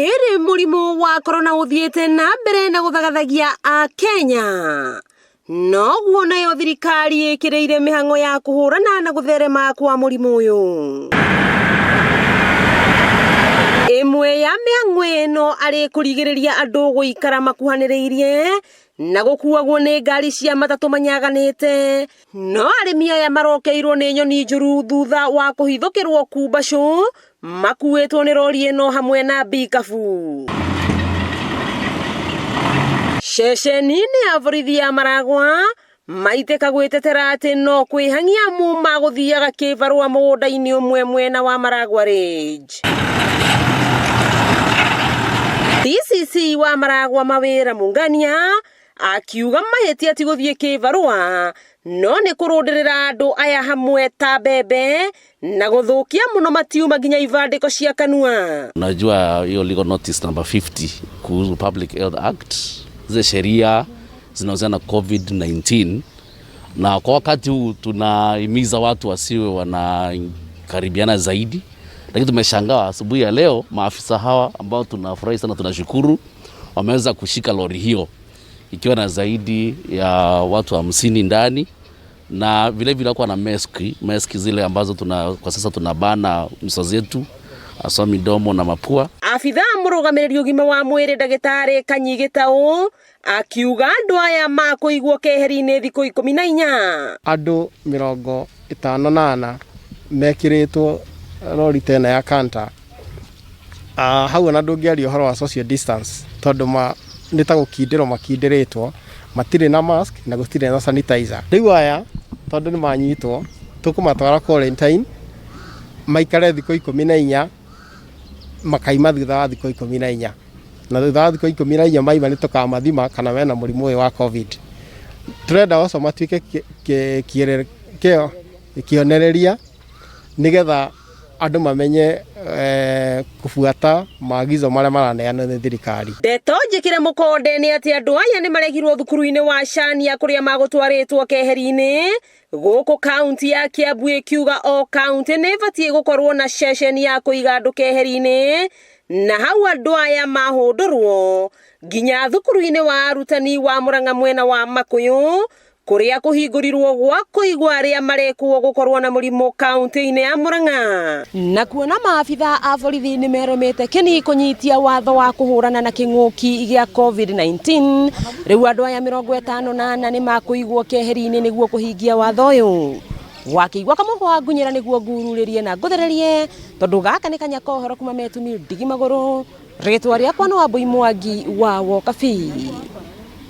Rĩrĩ mũrimũ wa korona ũthiĩte na mbere na gũthagathagia Akenya, noguo nayo thirikari ĩkĩrĩire mĩhang'o ya kũhũrana na gũtherema kwa mũrimũ ũyũ. Ĩmwe ya mĩhang'o ĩno arĩ kũrigĩrĩria andũ gũikara makuhanĩrĩirie na gũkuagwo nĩ ngari cia matatũ manyaganĩte. No arĩmi aya marokeirwo nĩ nyoni njũru thutha wa kũhithũkĩrwo kumbacũ makuĩtwo nĩ rori ĩno hamwe na mbikabu. Ceceni-inĩ ya borithi ya Maragwa maitĩka gwĩtetera atĩ no kwĩhang'ia amu magũthiaga kĩbarũa mũgũnda-inĩ ũmwe mwena wa Maragwa Ridge. DCC wa Maragwa Mawĩra Mungania akiuga mahĩtia ti gũthiĩ kĩbarũa no nĩ kũrũndĩrĩra andũ aya hamwe ta mbembe na gũthũkia mũno matiuma nginya ibandĩko cia kanua. Unajua hiyo legal notice number 50 kuhusu Public Health Act, zile sheria zinahusiana na COVID-19, na kwa wakati huu tunahimiza watu wasiwe wanakaribiana zaidi, lakini tumeshangaa asubuhi ya leo maafisa hawa ambao tunafurahi sana, tunashukuru, wameweza kushika lori hiyo ikiwa na zaidi ya watu 50 ndani na vile vile wako na maski zile ambazo kwa sasa tunabana nyuso zetu hasa midomo na mapua. Abithaa mũrũgamĩrĩri ũgima wa mwĩrĩ ndagĩtarĩ Kanyi Gĩtaũ akiuga andũ aya makũigwo keheri-inĩ thikũ 14. Andũ 54 mekĩrĩtwo rori ta ĩno ya Canter. Hau ona ndũngĩaria ũhoro wa social distance tondũ nĩ ta gũkindĩrwo makindĩrĩtwo, matirĩ na mask na gũtirĩ na sanitizer. Rĩu aya tondũ nĩ manyitwo tũkũmatwara quarantine maikare thikũ 14, makaima thutha wa thikũ 14, na thutha wa thikũ 14 maima nĩ tũkamathima kana mena mũrimũ ũyũ wa COVID. Tũrenda oco matuĩke kĩonereria nĩgetha andũ mamenye kubuata maagizo marĩa maraneanwo nĩ thirikari. Ndeto njĩkĩre mũkonde nĩ atĩ andũ aya nĩ maregirwo thukuru-inĩ wa Shania kũrĩa magũtwarĩtwo keheri-inĩ gũkũ kaunti ya Kiambu ĩkiuga o kaunti nĩ ĩbatiĩ gũkorwo na ceceni ya kũiga andũ keheri-inĩ, na hau andũ aya mahũndũrwo nginya thukuru-inĩ wa arutani wa Murang'a mwena wa Makuyu kũrĩa kũhingũrirwo gwa kũigwo arĩa marekwo gũkorwo na mũrimũ kaunti-inĩ ya Murang'a. Na kuona maabitha a borithi nĩ merũmĩte kĩni kũnyitia watho wa kũhũrana na kĩng'ũki gĩa COVID-19, rĩu andũ aya 54 nĩ makũigwo keheri-inĩ nĩguo kũhingia watho ũyũ. Wakĩigua kamũhwa ngunyĩra nĩguo ngururĩrie na ngũthererie, tondũ gaka nĩ kanya ka ũhoro kuma Metuni ndigi magũrũ. Rĩtwa rĩakwa nĩ Wambui Mwangi wa Wokabi.